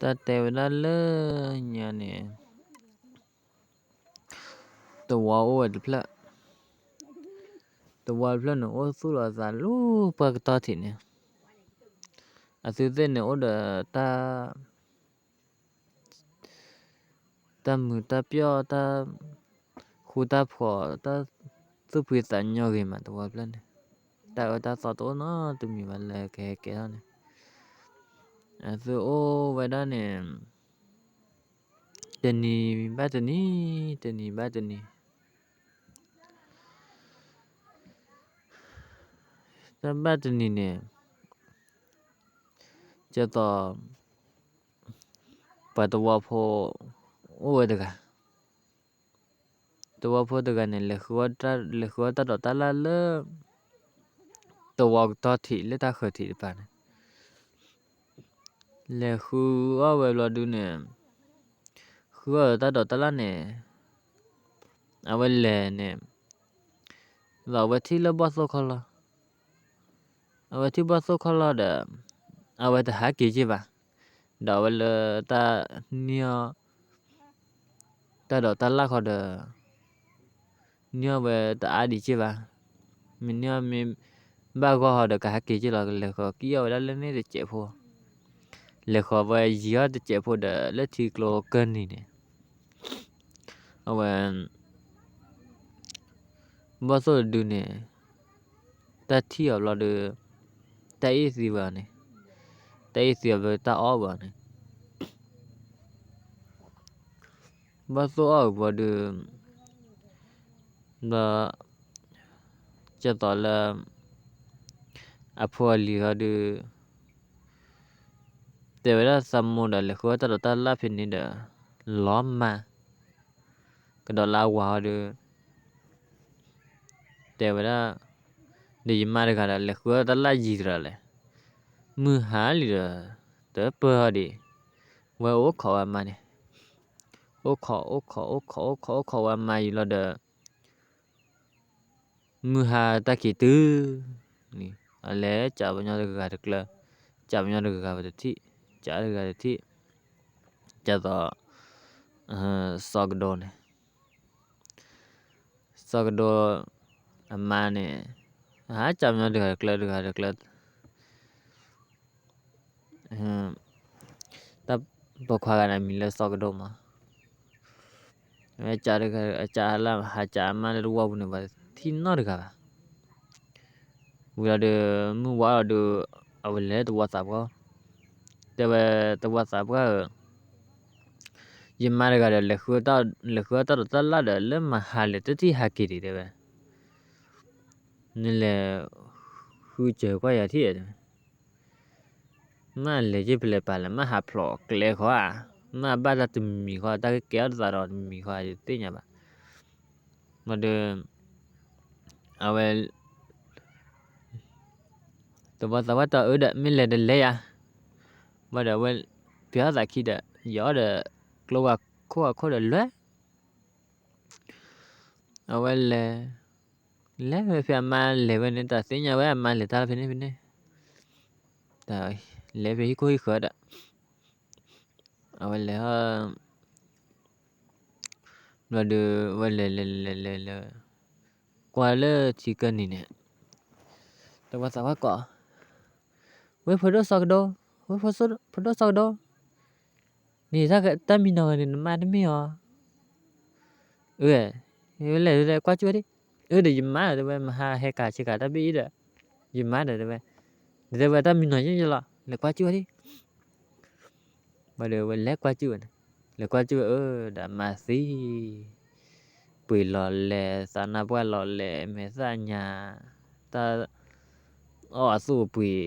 တၢ်တဲဝဲဒၣ်လၢညါန့ၣ် သဝီအိၣ်ဝဲတဖျၢၣ်, သဝီတဖျၢၣ်န့ၣ် အိၣ်သူၣ်လီၤအသးလၢပှၢ်ကတီၢ်ထံးန့ၣ်, အသုသ့ၣ်န့ၣ်အိၣ်ဒီးတၢ် တၢ်မုာ်တၢ်ပျီၣ် တၢ်ဃူတၢ်ဖိး တၢ်သူၣ်ဖှံသးညီဂ့ၤမး သဝီဖျၢၣ်န့ၣ်, တၢ်အၢတၢ်သီတအိၣ်နီတမံၤဘၣ်လၢကဟဲကဲထီၣ်န့ၣ်, အသုအိၣ်ဝဲဒၣ်န့ၣ် တနံၤဘၣ်တနံၤ, တနံၤဘၣ်တနံၤ တၢ်ဘၣ်တနံၤန့ၣ် ကဲသိး ပှၤသဝီဖိအိၣ်ဝဲတဂၤ, သဝီဖိတဂၤန့ၣ် လဲၤဃုအီၣ်တၢ်ဒိးတၢ်လၣ်လၢ သဝီကတီၢ်ထံးလၢတၢ်ဃၢၤထံးတပၤန့ၣ်, လဲၤဃုအီၣ်ဝဲဘျီဒုန့ၣ်, ဃုအီၣ်တၢ်ဒိးတၢ်လၣ်န့ၣ်, အဝဲလဲၤန့ၣ် ဒီးအဝဲထံၣ်လၢဘီၣ်သိၣ်ခီၣ်လီၢ်, အဝဲထံၣ်ဘီၣ်သိၣ်ခီၣ်လီၢ်ဒီး အဝဲတဟးက့ၤက့ၤဘၣ်, ဒီးအဝဲလၢတၢ်န့ၢ်အီၣ် တၢ်ဒိးတၢ်လၣ်ခီဒီး န့ၢ်အီၣ်ဝဲတအါဒံးက့ၤဘၣ်, မ့ၢ်န့ၢ်အီၣ်မ့ၢ်ဘၣ်ဂီၢ်ဟီဒီးကဟးက့ၤက့ၤလီၤ, လဲၤဃီၤကံၣ်အီၣ်ဝဲဒၣ်လၢန့ၣ်တစဲးဖိ, လဲၤဃီၤဝဲယံၤအီၣ်တစဲးဖိဒီးလၢထံကျိကၢၢ်နံၤန့ၣ် အဝဲ ဘီၣ်သိၣ်တဒုန့ၣ် တၢ်ထံၣ်အီၤဘျီဒီး တၢ်အ့ၣ်သံဝဲအီၤန့ၣ်, တၢ်အ့ၣ်သံအီၤဘျီတၢ်အီၣ်ဝဲအီၤန့ၣ်, ဘီၣ်သိၣ်အီၣ်ဝံၤဘျီဒီး ဒီး ကဲသိးလၢ အဖိအလံၤဟီဒီး တဲဝဲဒၣ်သးမိၢ်ဒီး လဲၤဃုအီၣ်တၢ်ဒိးတၢ်လၣ်ဖဲန့ၣ်ဒီး လီၤမၢ် ကဒီးလၢအဝၤဟီဒီး တဲဝဲဒၣ် ဒီးယမါတဂၤဒီး လဲၤဃုအီၣ်တၢ်လၣ်ယံၤသရၣ်လဲၣ်, မုၢ်ဟါလံဒီး တပၢၢ်ဟီဒံး, ဝဲအိၣ်ခိးဝဲအမါန့ၣ်, အိၣ်ခိး အိၣ်ခိး အိၣ်ခိး အိၣ်ခိး အိၣ်ခိးဝဲအမါယံၤလီၤဒီး မုၢ်ဟါတၢ်ခံးတုၤန့ၣ် အလဲၤကးပညီတဂၤတကျၢၤ, ကးပညီတဂၤဝဲတထံၣ်, ကးတဂၤတထံၣ်, ကးသိး စီၤကဒိန့ၣ်, စီၤကဒိ အမါန့ၣ် ဟးကးပညီတဂၤတကျၢၤ တဂၤတကျၢၤ တၢ်ပိာ်ခွါဂၤန့ၣ် အမံၤလၢစီၤကဒိမး, အဝဲကးလၢ ဟးကးအမါလၢသဝီပူၤန့ၣ် ပှၤတထံၣ်နီတဂၤဘၣ်. ဝံၤလီၤဒီး မုၢ်ဝါလီၤဒီး အဝဲလဲၤသဝီသးပှၢ်, တဲဝဲသဝီသးပှၢ်ဧၢ, ယမါတဂၤဒီး လဲၤဃုအီၣ်တၢ်ဒိးတၢ်လၣ်ဒီး လၢမဟါလဲၣ် တထံၣ်ဟးက့ၤဒံး တဲဝဲ နလဲၤဃုစၢၤကွၢ်ယၤထံၣ်ဧါ, မ့ၢ်လဲၤက့ၤဖဲလဲၣ်ပာ်လဲၣ်, မ့ၢ်ဟးဖျိးကျဲဃီဧါ, မ့ၢ်ဘၣ်တၢ်တမံၤဃီ, တၢ်ကကဲအီၣ်တသးဒီးတမံၤဃီ ယတသ့ၣ်ညါဘၣ်. ဘၣ်ဒီး အဝဲ သဝီသးပှၢ်တဲအၢဒီး မ့ၢ်လဲၤဒီးလဲၤယၤ, ဘၣ်ဒီးအဝဲ ပျီသးခံဒီး ယအီၣ်ဒီး ကျိဝါခိၣ်ဝါခိၣ်ဒီးလွဲၢ် အဝဲလဲၤ လဲၤဝဲဖဲအမါလဲၤဝဲန့ၣ် တၢ်သ့ၣ်ညါဝဲ အမါလဲၤတၢ်လၢဖဲန့ၣ်ဖဲန့ၣ်, တၢ်လဲၤဖဲဟံၣ်ခိၣ်ဟံၣ်ဃၢၤဒီး အဝဲလဲၤဟီ ဘျီဒီး ဝဲလဲၤလဲၤလဲၤလဲၤလဲၤ ကွၢ်လၢထံကၢၢ်နံၤန့ၣ် တဝီသးဝဲကိး ဝဲဖိဒိၣ်စီၤကဒိ, ဝဲဖိဒိၣ်စီၤကဒိ, န့ၣ်တၢ်မံနီၤဂၤန့ၣ် နမါတမ့ၢ်အီၤ, အၢ, ဝဲလဲၤလဲၤကွၢ်ကၠူၣ်ဝဲဒၣ်, အၢဒီးယမါဒီး တဲဝဲ မဟါဟဲကၤဆ့ကၤတၢ်ဘ့ၣ်အံၤဒီး ယမါဒီး တဲဝဲ, ဒီးတဲဝဲတၢ်မံနီၤယဲၢ်ယဲၢ်လီၤ လဲၤကွၢ်ကၠူၣ်ဝဲဒၣ် ဘၣ်ဒီးဝဲလဲၤကွၢ်ကၠူၣ်ဝဲန့ၣ်, လဲၤကွၢ်ကၠူၣ်ဝဲအၢ ဒီးအမါသံ, ပှ့ၤလီၤလဲၤ သးနါပှၢ်လီၤလဲၤ မဲာ်သၣ်ညါ, တၢ်အီၣ်အသူၣ်အပှ့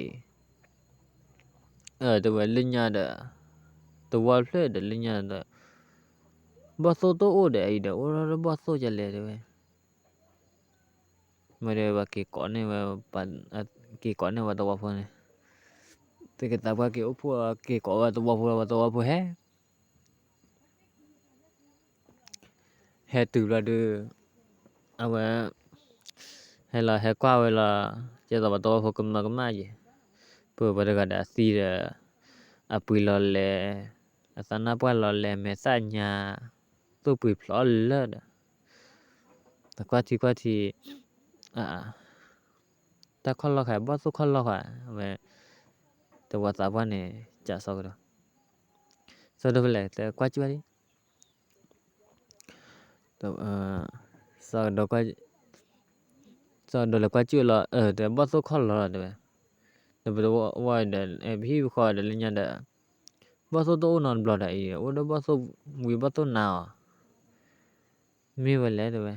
ၤ, တဲဝဲလၢညါဒီး, သဝီဖျၢၣ်ဒီးလၢညါဒီး, ဘီၣ်သိၣ်တအိၣ်ဒီးအံၤဒီး အိၣ်ထီၣ်လၢဘီၣ်သိၣ်ကလဲၣ်တဲဝဲ မ့ၢ်ဒီးပှၤက့ၤကိးန့ၢ်ဝဲ, က့ၤကိးန့ၢ်ဝဲသဝီဖိန့ၣ်, သုကသးပှၢ်က့ၤအိၣ်ဖှိၣ် က့ၤကိးဝဲသဝီဖိလီၤ ဝဲသဝီဖိဟဲ, ဟဲတုၤဘျီဒီး, အဝဲ, ဟဲလီၤဟဲကွၢ်ဝဲလီၤ, ကဲသိးပှၤသဝီဖိကမၢကမၣ်ယဲၢ်, ပှၤတဂၤဒီးအသံဒီး, အပှ့ၤလီၤလဲၤ အသးနါပှၢ်လီၤလဲၤမဲာ်သၣ်ညါ သိၣ်ပှ့ၤဖျိးလၢာ်ဒီး ကွၢ်ထံကွၢ်ထံ တၢ်ခီၣ်လီၢ်ဃဲး ဘီၣ်သိၣ်ခီၣ်လီၢ်ဃဲး ဝဲ သဝီသးပှၢ်န့ၣ် ကးစီၤကဒီး, စီၤကဒီးဖဲလဲၣ် တကွၢ်ကၠူၣ်ဝဲဒံး စီၤကဒီး စီၤကဒီးလဲၤကွၢ်ကၠူၣ်လီၤ အၢ တဲဘီၣ်သိၣ်ခီၣ်လီၢ်လီၤတဲဝဲ, ဒီးပတဝီဒီး ပဟံၣ်ပဃီဒီးလၢညါဒီး ဘီၣ်သိၣ်တအိၣ်နီတဘျီဒီးအံၤ အိၣ်ဒီးဘီၣ်သိၣ်ဝံၤဘီၣ်သိၣ်နါအီၤ မ့ၢ်ဝဲလဲၣ်တဲဝဲ,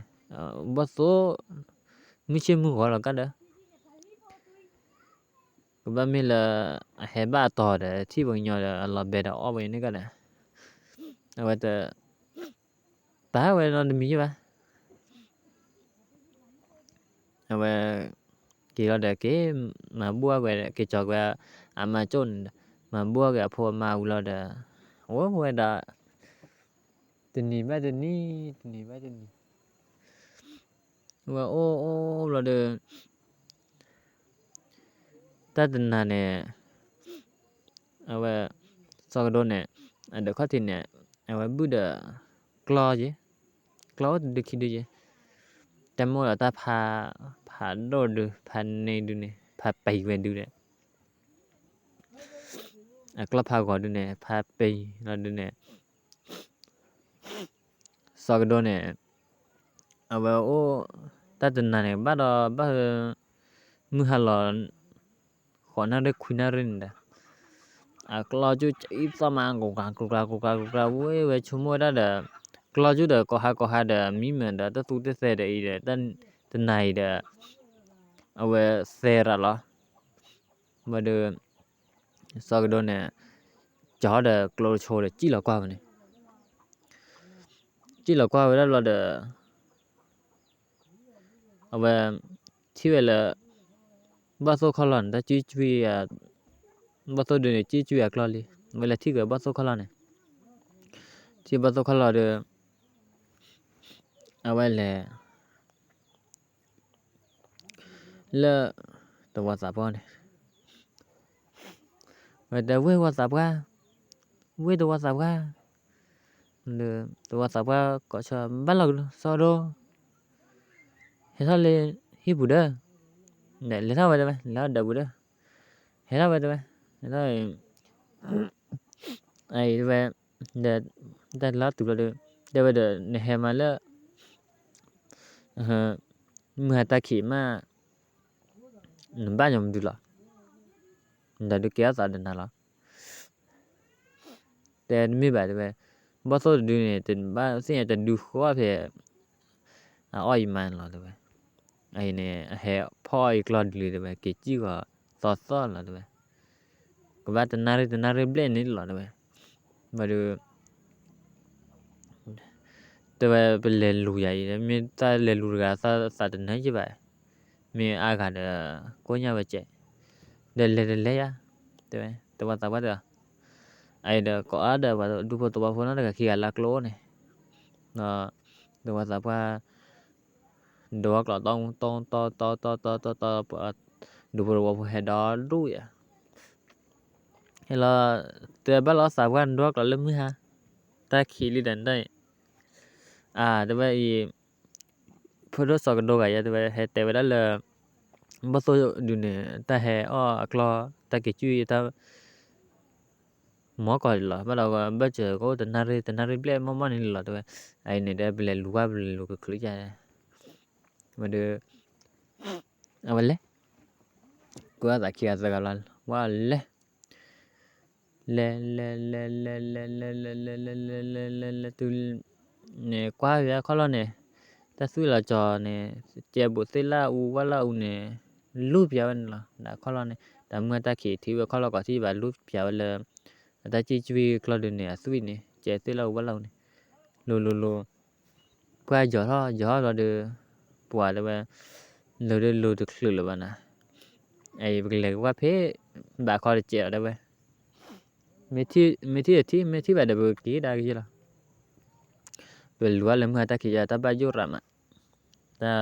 ဘီၣ်သိၣ် မုၢ်ဆ့ၣ်မုၢ်ဂီၤလီၤကါဒီး ကဘၣ်မ့ၢ်လၢ အဟဲဘၣ်အတီၤဒီး ထံၣ်ပှၤကညီဒီး အလီၤဘဲဒီးအီၣ်ပှၤကညီန့ၣ်ကါဒီး အဝဲတ တၢ်ဝဲနီတမံၤယဘၣ် အဝဲ က့ၤလီၤဒီးက့ၤ မၤဘူၣ်အီၣ်ကွံာ် က့ၤကၠီၤကွံာ် အမါကၠိၣ်န့ၣ်ဒီး မၤဘူၣ်အီၣ်ကွံာ်အဖိအမါဝံၤလီၤဒီး အဝဲဝဲဒၣ် တနံၤဘၣ်တနံၤ တနံၤဘၣ်တနံၤ ဝဲအိၣ်အိၣ်ဘျီဒီး တၢ်တနၤန့ၣ် အဝဲ စီၤကဒိန့ၣ် အဒၢးခီၣ်ထံးန့ၣ် အဝဲဘုၣ်ဒီး ကျီယဲ ကျီအိၣ်တဒုခံဒုယဲ တၢ်မိၣ်ဒီးတၢ်ဖး ဖးဒိၣ်ဒု ဖးန့ၢ်ဒုန့ၣ် ဖးပံၤဝဲဒုဒီး အကျီဖးဂီၤဒုန့ၣ် ဖးပံၤလီၤဒုန့ၣ် စီၤကဒိန့ၣ် အဝဲအိၣ် တၢ်တနၤန့ၣ် ဘၣ်ဒီးဘၣ်ဟၢ မုၢ်ဟါလီၤ ဃိးနၣ်ရံၣ်ခွံနၣ်ရံၣ်န့ၣ်ဒီး အကျီကၠူၣ်အံသီၣ်မး ကိးကျါ ကိးကျါ ကိးကျါ ကိးကျါ ဝဲဝဲဆိကမိၣ်ဝဲဒၣ်ဒီး ကျီကၠူၣ်ဒီးကိးဟါကိးဟါဒီး မံမၢဒီးတၢ်သူတသဲဒီးအံၤဒီး တနၤအံၤဒီး အဝဲသဲရၤလီၤ ဘၣ်ဒီး စီၤကဒိန့ၣ် ကၠီဒီးကျိတဆိဒီး စံၣ်လီၤကွၢ်ဝဲန့ၣ် စံၣ်လီၤကွၢ်ဝဲဒၣ်လီၤဒီး အဝဲ ထံၣ်ဝဲလၢ ဘီၣ်သိၣ်ခီၣ်လီၢ်န့ၣ် တၢ်ကၠွံကၠွံ ဘီၣ်သိၣ်ဒုန့ၣ် ကၠွံကၠွံအကျီလံ အဝဲလဲၤထံၣ်ကွံာ်ဘီၣ်သိၣ်ခီၣ်လီၢ်န့ၣ် ထံၣ်ဘီၣ်သိၣ်ခီၣ်လီၢ်ဒီး အဝဲလဲၤ လၢ သဝီသးပှၢ်န့ၣ် ဝဲတဲဝ့ၢ်ဝီသးပှၢ် ဝ့ၢ်သဝီသးပှၢ် ဒီးသဝီသးပှၢ်ကိးဆၢဘၣ်လီၤကဒီး စီၤဒိ ဟဲထီၣ်လၢဟံၣ်ပူၤဒီး လဲၤထီၣ်ဝဲတဲဝဲ လဲၤထီၣ်ဒီးပူၤဒီး ဟဲထီၣ်ဝဲတဲဝဲ ဟဲထီၣ် အံၤတဲဝဲ ဒီး တၢ်လီၤတုၤလီၤဒီး တဲဝဲဒီး နဟဲမးလၢ မုၢ်ဟါတၢ်ခံးမး နဘၣ်ညီမဒုလီၤ ဒီးဒုးကဲထီၣ်သးဒီးနၤလီၤ တဲတမ့ၢ်ဘၣ်တဲဝဲ ဘီၣ်သိၣ်တဒုန့ၣ် တဘၣ်သ့ၣ်ညါတဒုဃီဖဲ အအီၣ်အံၤမးန့ၣ်လီၤတဲဝဲ အံၤန့ၣ် အဟဲဖီၣ်အီၣ်အံၤကျီဒုတဲဝဲ က့ၤစံၣ်ဂီၤသီသီလီၤတဲဝဲ ကဘၣ်တနၣ်ရံၣ်တနၣ်ရံၣ်ဘျဲၣ်န့ၣ်လီၤတဲဝဲ ဘၣ်ဒီး တဲဝဲပလဲၤလူၤယၤအံၤ မ့ၢ်တၢ်လဲၤလူၤတဂၤ သးတနၢၤယဘၣ် မ့ၢ်အါဂၤဒီး ကိးညါဝဲကဲး ဒီးလဲၤတလဲၤယၤ တဲဝဲ သဝီသးပှၢ်တဲ အံၤဒီးကိးအါဒီးပှၤဒူဖိသဝီဖိနီတဂၤခံဂၤလၢကျိန့ၣ် ဒီးသဝီသးပှၢ် ဒိအကျိ တီတီတီတီတီတီတီ ဒူဖိသဝီဖိဟဲဒီဒူၣ်ယၤ ဟဲလီၤ တဲဘၣ်လီၤသးပှၢ်ဒိအကျိလၢမုၢ်ဟါ တၢ်ခံးလံဒီးတၢ်အံၤ အါ တဲဝဲအံၤ ဖိဒိၣ်စီၤကဒိဂၤယဲတဲဝဲ ဟဲတဲဝဲဒၣ်လၢ ဘီၣ်သိၣ်ဒုန့ၣ် တၢ်ဟဲအီၣ်အကျီ တၢ်က့ၤကၠူၣ်တၢ် မီၢ်ကီၢ်လီၤ ဘၣ်ဒီးဘၣ်စၢၤကအိၣ်တနၣ်ရံၣ် တနၣ်ရံၣ်ဘျဲၣ်မီၢ်မီၢ်န့ၣ်လီၤတဲဝဲ အံၤန့ၣ်ဒီးပလဲၤလူၤဝဲပလဲၤလူၤကချုးယၤ ဝဲဒီး အဝဲလဲၤ ကွၢ်သးခံဂၤသၢဂၤလီၤ ဝဲလဲၤ လဲၤ လဲၤ လဲၤ လဲၤ လဲၤ လဲၤ လဲၤ လဲၤ လဲၤ လဲၤ လဲၤ တုၤ န့ၣ် ကွၢ်ဝဲခီၣ်လီၢ်န့ၣ် တၢ်သွံၣ်လီၤကၠီၤန့ၣ် ကဲဘူးသ့ၣ်လၢအူဝဲလၢအူန့ၣ် လူၤပၠးဝဲန့ၣ်လီၤ ဒီးခီၣ်လီၢ်န့ၣ် တၢ်မုၢ်တၢ်ခံးထံၣ်ဝဲခီၣ်လီၢ်ကီးထံၣ်ဘၣ်လူၤပၠးဝဲလၢ အတၢ်ကၠွံကၠွံကျီၢ်ဒုန့ၣ် အသွံၣ်န့ၣ် ကဲသ့ၣ်လၢအူဝဲလၢအူန့ၣ် လူၤလူၤလူၤ ပှၢ်ယီၤထီၣ်ယီၤထီၣ်ဘျီဒီး ပှၤတဲဝဲ လူၤဒီးလူၤတချုးလၢၤဘၣ်နၤ အံၤပကလဲၤကကွၢ်ဖဲ ဘၣ်ခီတကဲးလီၤတဲဝဲ မ့ၢ်ထံၣ်တထံၣ် မ့ၢ်ထံၣ်ဘၣ်ဒီးပက့ၤဒၣ်ကယဲၢ်လီၤ ပလူၤအါလၢမုၢ်ဟါတၢ်ခံးယါ တၢ်ဘၣ်ယိၣ်ရၤမး တၢ်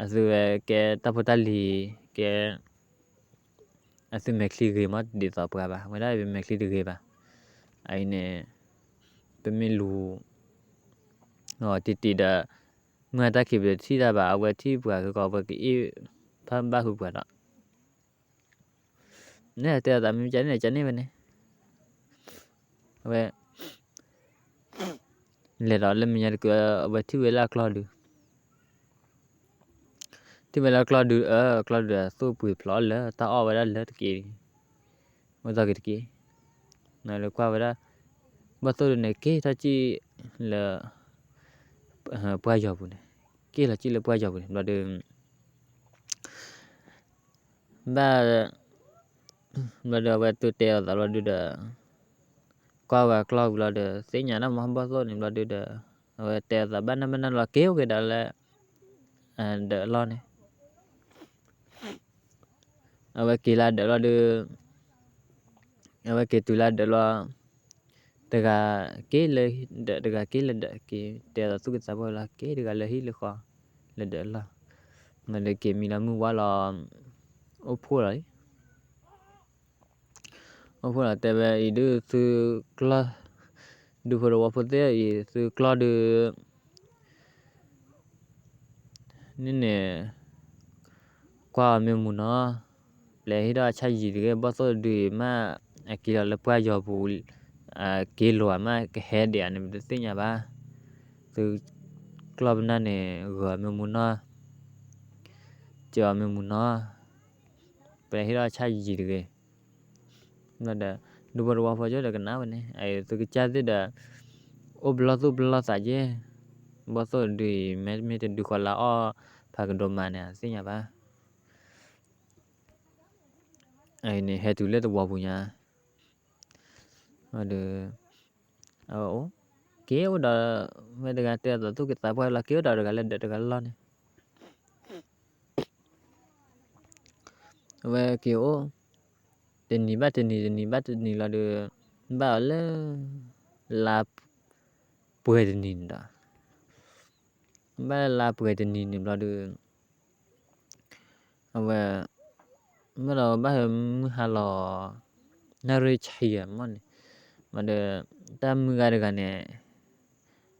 အသုဝဲကဲတၢ်ဖိတၢ်လံၤ ကဲ အသုမဲာ်ချံဂ့ၤမး တဒ်သိးပှၤဘၣ် ဝဲဒၣ်ပမဲာ်ချံတဂ့ၤဘၣ် အအံၤန့ၣ် ပမ့ၢ်လူၤ တံၢ်တံၢ်ဒီး မုၢ်အတၢ်ခံးပတထံၣ်တၢ်ဘၣ် အဝဲထံၣ်ပှၤကကီ အဝဲကအ့ၣ်ဖးဘၣ်ဃုာ်ပှၤဒီး နဲတဲအသးမ့ၢ်ကန့ၣ် ကန့ၣ်ဝဲန့ၣ် အဝဲ လဲၤဒီးလၢမဲာ်ညါတကုာ် အဝဲထံၣ်ဝဲလၢအကျီၢ်ဒု ထံၣ်ဝဲလၢအကျီၢ်ဒု အကျီၢ်ဒုဒီးသူၣ်ပှ့ၤဖျိးလၢတၢ်အီၣ်ဝဲဒၣ်လၢတက့ၢ် အိၣ်သီက့ၤတက့ၢ် နလၢကွၢ်ဝဲဒၣ် ဘီၣ်သိၣ်ဒုန့ၣ် က့ၤထီၣ်ကံၣ်လၢ ပှၢ်ယီၤပူၤန့ၣ် က့ၤလီၤကံၣ်လၢပှၢ်ယီၤပူၤန့ၣ် ဘျီဒီး ဘၣ် ဘျီဒီးအဝဲတုၤတဲအသးဘျီဒုဒီး ကွၢ်ဝဲအကျီၢ်ဝံၤလီၤဒီး သ့ၣ်ညါဒၣ်မ့ၢ်ဘီၣ်သိၣ်န့ၣ်ဘျီဒုဒီး အဝဲတဲအသးဘၣ်နၢ်ဘၣ်နၢ်လီၤ က့ၤအိၣ်က့ၤဒီးလၢ ဒၢးအလီၢ်န့ၣ် အဝဲက့ၤလၢဒၢးလီၤဒီး အဝဲက့ၤတုၤလၢဒၢးလီၤ တဂၤက့ၤလၢဒၢး တဂၤက့ၤလၢဒၢး က့ၤတဲအသးသူၣ်ကသးပှၢ်လီၤ က့ၤတဂၤလၢဟံၣ်လၢဃီ လၢဒၢးအလီၢ် မ့ၢ်လၢက့ၤမံလီၤမုၢ်ဝါလီၤ အိၣ်ဖှိၣ်လီၤလံ အိၣ်ဖှိၣ်လီၤတဲဝဲအံၤဒုးသုကျီၢ် ဒူဖိတဝီဖိသ့ၣ်အံၤ သုကျီၢ်ဒုး န့ၣ်န့ၣ် ကွၢ်အီၤမ့ၢ်မူနီၤ, ပျဲဟ့ၣ်ထီၣ်အဆၣ်ယံာ်တဂ့ၤ, ဘီၣ်သိၣ်ဒုးအံၤမး အက့ၤလီၤလၢပှၢ်ယီၤပူၤ က့ၤလိာ်အမး ကဟဲဒံးဧါန့ၣ် ပတသ့ၣ်ညါဘၣ်. သုကျီၢ်ပနၢ်န့ၣ် ဂၢၤအီၤမ့ၢ်မူနီၤ, စၢၤအီၤမ့ၢ်မူနီၤ, ပျဲဟ့ၣ်ထီၣ်အဆၣ်ယံာ်တဂ့ၤ. ဒီး ဒူဖိတဝီဖိကၠိဒီးကနၣ်ဝဲန့ၣ် အသုကစၢ်သ့ၣ်ဒီး အိၣ်ပလီၢ်သူၣ်ပလီၢ်သးက့ၤ, ဘီၣ်သိၣ်ဒုးအံၤ မ့မ့ၢ်တဒုးဃီလၢအီၣ်ဖးကဒိးမးန့ၣ် အသ့ၣ်ညါဘၣ်. အန့ၣ်ဟဲတုၤလၢသဝီပူၤညါ, ဒီး အအိၣ် က့ၤအိၣ်ဒီး ဝဲတဂၤတဲအသးသူၣ်ကသးပှၢ်လီၤ က့ၤအိၣ်ဒီးတဂၤလၢဒၢးတဂၤလၢလီၢ်န့ၣ် အဝဲက့ၤအိၣ် တနံၤဘၣ်တနံၤ တနံၤဘၣ်တနံၤလီၤဒီး ဘၣ်အီၤလၢ လါပှဲၤတနံၤန့ၣ်ဒီး ဘၣ်လၢလါပှဲၤတနံၤန့ၣ်ဘျီဒီး အဝဲ မ့ၢ်ဒီးဘၣ်ဟဲမုၢ်ဟါလီၤ နၣ်ရံၣ်ဆံးမးန့ၣ် မ့ၢ်ဒီး တၢ်မုၢ်ဂၤတဂၤန့ၣ်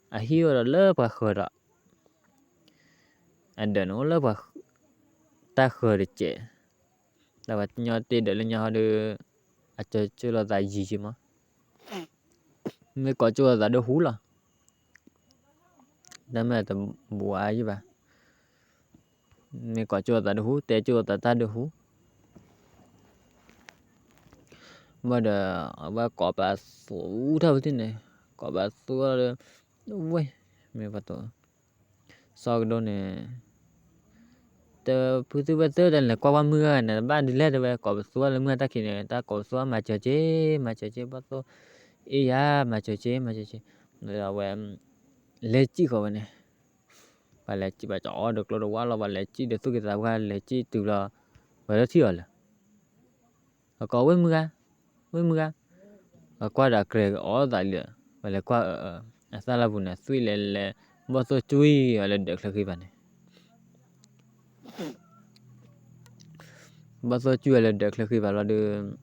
အဟံၣ်အိၣ်ဒီးလၢပှၤဃၢၤဒီး အဒၢးန့ၣ်အိၣ်လၢပှၤ တၢ်ဃၢၤတစဲး, တၢ်ပှၤကညီတ့ဒၢးလၢညါဟီဒီး အကၠီကၠိၣ်လိာ်သးယံာ်ယံာ်မး, မ့ၢ်ကိးကၠိၣ်လိာ်သးဒီးဟူလီၤ. တၢ်မ့ၢ်တဘူးအါယံာ်ဘၣ်, မ့ၢ်ကိးကၠိၣ်လိာ်သးဒီးဟူ တဲကၠိၣ်လိာ်သးတၢ်ဒီးဟူ ဘၣ်ဒီး အဝဲကိးပသူထီၣ်ဝဲသ့ၣ်န့ၣ်, ကိးပသူဒီး ဝဲ မ့ၢ်ပှၤတိၤ စီၤကဒိန့ၣ် တဲဖုသုဝဲသ့ၣ်တၢ်လဲၤကွၢ်ဝဲမုၢ်ဂၤ န့ၣ် ဘၣ်ဒ်လဲၣ်တဲဝဲ ကိးပသူလၢမုၢ်ဂၤတၢ်ခံးန့ၣ် တၢ်ကိးပသူမၤစၢၤက့ၤ မၤစၢၤက့ၤ ဘီၣ်သိၣ် အ့ၣ်ယၤ မၤစၢၤက့ၤ မၤစၢၤက့ၤ အဝဲ လဲၤစံၣ်ဃီဝဲန့ၣ် ပှၤလဲၤစံၣ်ပှၤကၠီအီၤဒီးကျိတဝါလီၤ ပှၤလဲၤစံၣ်ဒီးသူၣ်ကသးပှၢ်လဲၤစံၣ်တုၤလီၤ ပှၤလၢထံၣ်အီၤလၢ အကိးဝဲမုၢ်ဂၤ ဝဲမုၢ်ဂၤ အကွၢ်ဒီးအကြဲးအီၤသးလၢ ပှၤလဲၤကွၢ်အသၣ်လၢပူၤန့ၣ် သွံၣ်လဲၤလဲၤ ဘီၣ်သိၣ်ကွံာ်အီၤလၢဒၢးချၢဃံဘၣ်န့ၣ် ဘီၣ်သိၣ်ကွံာ်အီၤလၢဒၢးချၢဃံဘၣ်လီၤဒီး